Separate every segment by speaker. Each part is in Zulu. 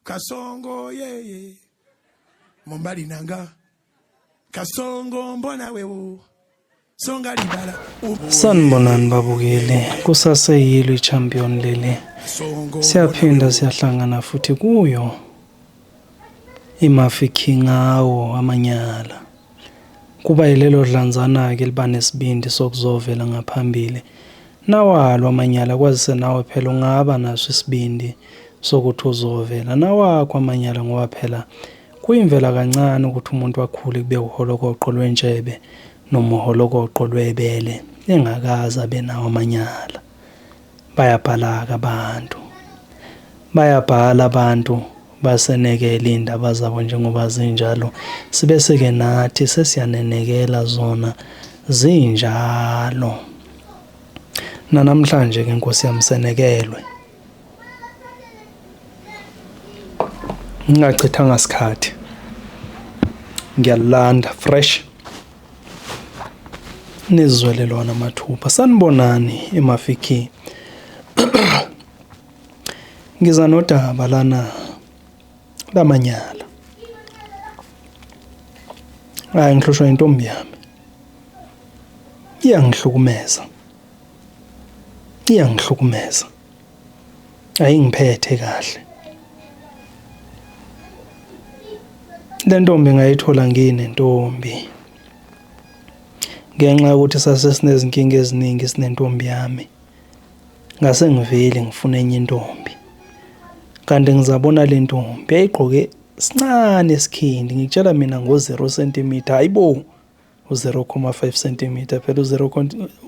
Speaker 1: Kasongo yeye mobali na nga Kasongo mbona wewo songa libala.
Speaker 2: Sanibonani babukeli, kusaseyilo i-champion leli. Siyaphinda siyahlangana futhi kuyo iMafikeng awo amanyala. Kuba yilelo dlanzana-ke eliba nesibindi sokuzovela ngaphambili. Nawalo amanyala kwazise nawe phela ungaba naso isibindi sokuthi uzovela nawakho amanyala ngoba phela kuyimvela kancane ukuthi umuntu akhule kube uholokoqo lwentshebe noma uholokoqo lwebele engakaze abe nawo amanyala. Bayabhala-ke abantu. Bayabhala abantu basenekele iy'ndaba zabo njengoba zinjalo. Sibese-ke nathi sesiyanenekela zona zinjalo. Nanamhlanje-ke Nkosi yami senekelwe. Ngingachithanga sikhathi. Ngiyalanda fresh. Nizwele lona mathupha. Sanibonani eMafikeng. Ngiza nodaba lana lamanyala. Hayi ngihlushwa intombi yami. Iyangihlukumeza. Iyangihlukumeza. Ayingiphethe kahle. Le ntombi ngayithola nginentombi. Ngenxa yokuthi sase sinezinkinga eziningi sinentombi yami. Ngase ngivele ngifuna enye intombi. Kanti ngizabona le ntombi yayigqoke sincane isikhindi ngikutshela mina ngo-0 cm hayibo u-0,5 cm phela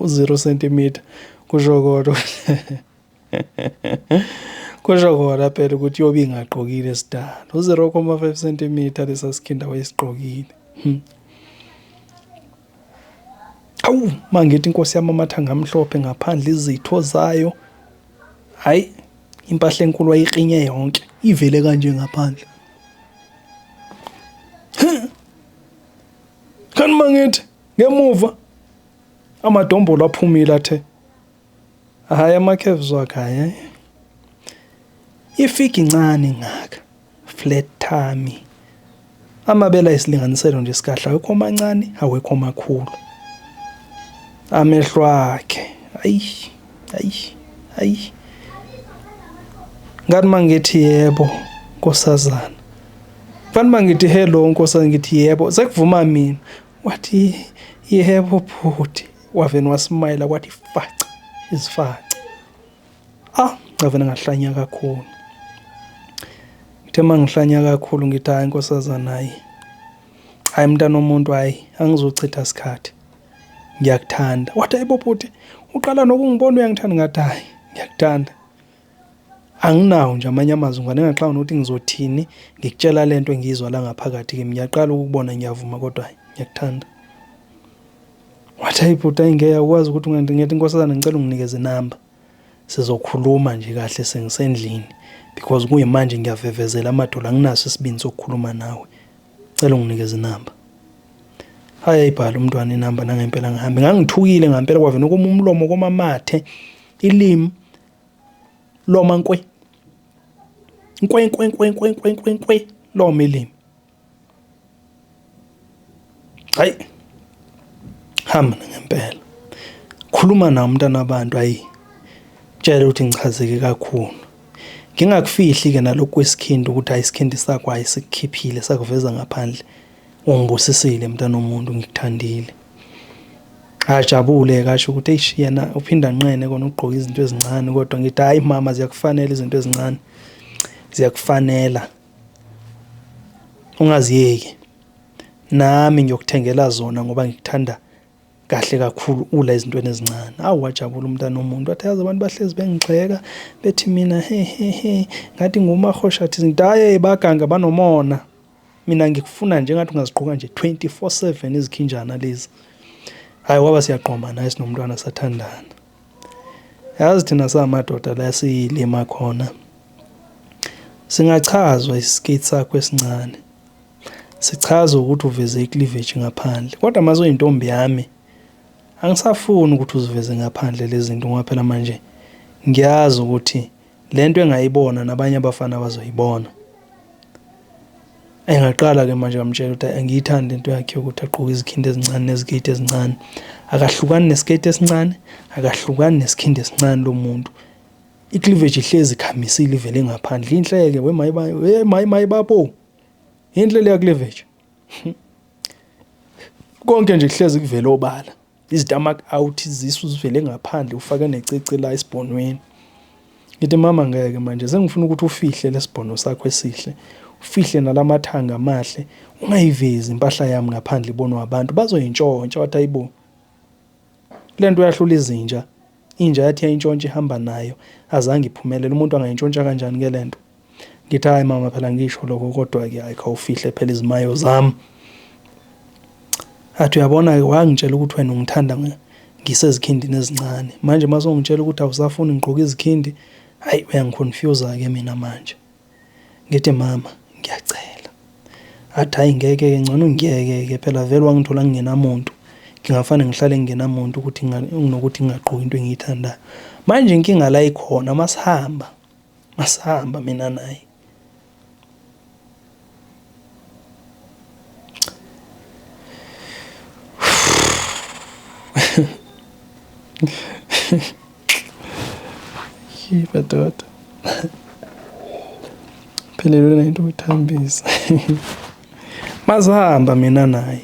Speaker 2: u-0 cm kusho kodwa kusho kona phela ukuthi yobe ingagqokile sidalo u-0,5 cm lesa sikhinda wayesigqokile. Awu mangithi inkosi yami amathanga amhlophe ngaphandle izitho zayo. Hayi impahla enkulu wayiklinye yonke ivele kanje ngaphandle. Kanti mangithi ngemuva amadombolo aphumile athe hhayi ama-curves wakhe hhayi. Ifigi incane ngaka flat tummy. Amabele ayisilinganiselo nje esikahle awekho mancane awekho makhulu. Amehlo akhe ayi ayi ayi. Ngathi mangithi yebo nkosazana. Kanti mangithi hello nkosazana ngithi yebo sekuvuma mina. Wathi yebo bhuti wavele wasmayila kwathi faca izifaca. Ah ngavele ngahlanya kakhulu. Ngithe mangihlanya kakhulu ngithi hayi nkosazana hayi. Hayi mntana womuntu hayi angizochitha sikhathi. Ngiyakuthanda. Wathi hayibo bhuti uqala nokungibona uyangithanda ngathi hayi ngiyakuthanda. Anginawo nje amanye amazwi ngane ngaxaka nokuthi ngizothini ngikutshela lento engiyizwa la ngaphakathi kimi ngiyaqala ukukubona ngiyavuma kodwa hayi ngiyakuthanda. Wathi hayi bhuti hayi ngeke awukwazi ukuthi ungangithi nkosazana ngicela unginikeze inamba. Sizokhuluma nje kahle sengisendlini because kuyimanje ngiyavevezela amadolo anginaso isibindi sokukhuluma nawe. Cela unginikeze inamba. Hayi ayibhala umntwana inamba nangempela ngihambe. Ngangithukile ngampela kwavele koma umlomo koma amathe ilimi loma nkwe. Nkwe nkwe nkwe nkwe nkwe nkwe nkwe loma ilimi. Hayi hamba ngempela. Khuluma nawo umntana wabantu ayi. Tshela ukuthi ngichazeke kakhulu. Ngingakufihli ke nalokhu kwesikhindi ukuthi hayi isikhindi sakho hayi sikukhiphile sakuveza ngaphandle. Ungibusisile mntana womuntu ngikuthandile. Ajabule kasho ukuthi eish yena uphinda nqene kona ukugqoka izinto ezincane kodwa ngithi hayi mama ziyakufanela izinto ezincane. Ziyakufanela. Ungaziyeki. Nami ngiyokuthengela zona ngoba ngikuthanda kahle kakhulu ula ezintweni ezincane. Awu wajabula umntana womuntu wathi yazi abantu bahlezi bengigxeka bethi mina he he he ngathi ngumahosha athi izinto hayi baganga banomona. Mina ngikufuna nje ngathi ungazigqoka nje 24/7 izikhinjana lezi. Hayi waba siyaqoma naye sinomntwana sathandana. Yazi thina samadoda la siyilima khona. Singachazwa isiketi sakho esincane. Sichaza ukuthi uveze icleavage ngaphandle. Kodwa mase uyintombi yami angisafuni ukuthi uziveze ngaphandle lezi zinto ngoba phela manje ngiyazi ukuthi lento engayibona nabanye abafana bazoyibona. Engaqala ke manje ngamtshela ukuthi angiyithandi into yakhe yokuthi agqoke izikhindi ezincane neziketi ezincane. Akahlukani nesiketi esincane, akahlukani nesikhindi esincane lo muntu. I-cleavage ihlezi ikhamisile ivele ngaphandle. Inhle-ke we mayi we mayi mayi babo. Inhle leya cleavage. Konke nje kuhlezi kuvele obala. Izitamaki out izisu zivele ngaphandle ufake necici la esibhonweni. Ngithi mama ngeke manje sengifuna ukuthi ufihle lesibhono sakho esihle. Ufihle nalamathanga amahle. Ungayivezi impahla yami ngaphandle ibonwa abantu bazoyintshontsha wathi ayibo. Lento yahlula izinja. Inja yathi yayintshontsha ihamba nayo azange iphumelele umuntu angayintshontsha kanjani ke lento. Ngithi hayi mama phela ngisho lokho kodwa ke hayi khawufihle phela izimayo zami. Athi uyabona ke wangitshela ukuthi wena ungithanda ngisezikhindini ezincane. Manje mase ungitshela ukuthi awusafuni ngigqoke izikhindi, hayi uyangiconfuse ke mina manje. Ngithi mama ngiyacela. Athi hhayi ngeke-ke ngcono ngiyeke-ke phela vele wangithola ngingenamuntu. Ngingafane ngihlale ngingenamuntu ukuthi kunokuthi ngingagqoki into engiyithandayo. Manje inkinga la ikhona masihamba, masihamba mina naye. Madoda. Phelelwe nento ukuthambisa. Masihamba mina naye.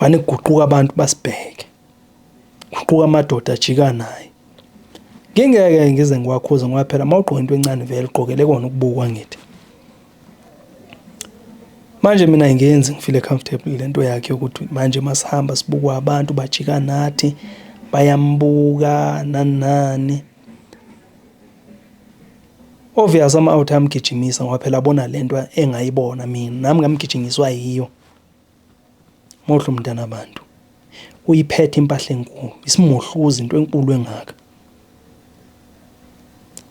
Speaker 2: Vane kuguquka abantu basibheke. Guquka amadoda ajika naye. Ngingeke ngize ngiwakhuze ngoba phela uma ugqoke into encane vele ugqokele kona ukubukwa ngithi. Manje mina angiyenzi ngifile comfortable lento yakhe yokuthi manje masihamba sibukwa abantu bajika nathi bayambuka nani nani. Obvious ama-out ayamgijimisa ngoba phela abona lento engayibona mina nami ngamgijinyiswa yiyo. Muhle umntana abantu. Uyiphethe impahla enkulu, isimuhluza into enkulu engaka.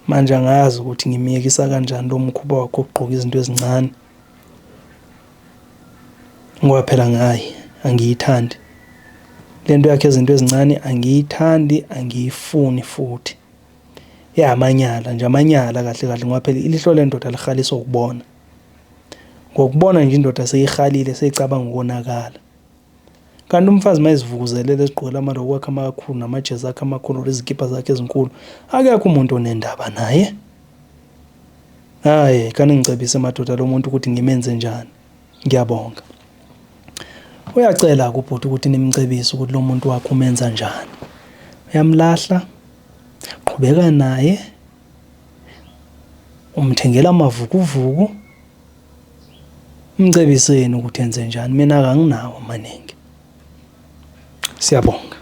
Speaker 2: Manje angazi ukuthi ngimyekisa kanjani lo mkhuba wakhe wokugqoka izinto ezincane. Ngoba phela ngayi angiyithandi. Lento yakhe izinto ezincane angiyithandi, angiyifuni futhi. Yamanyala nje amanyala kahle kahle ngoba phela ilihlo lendoda lihaliswa ukubona. Ngokubona nje indoda seyihalile seyicabanga ukonakala. Kanti umfazi uma ezivukuzelela ezigqokela amaloko akhe amakhulu namajezi akhe amakhulu or izikibha zakhe ezinkulu, akekho umuntu onendaba naye. Hhayi, kaningicebise madoda lo muntu ukuthi ngimenze njani. Ngiyabonga. Uyacela-ke ubhuti ukuthi nimcebise ukuthi lo muntu wakhe umenza njani. Uyamlahla, qhubeka naye, umthengela amavukuvuku, umcebiseni ukuthi enze njani. Mina akanginawo amaningi. Siyabonga.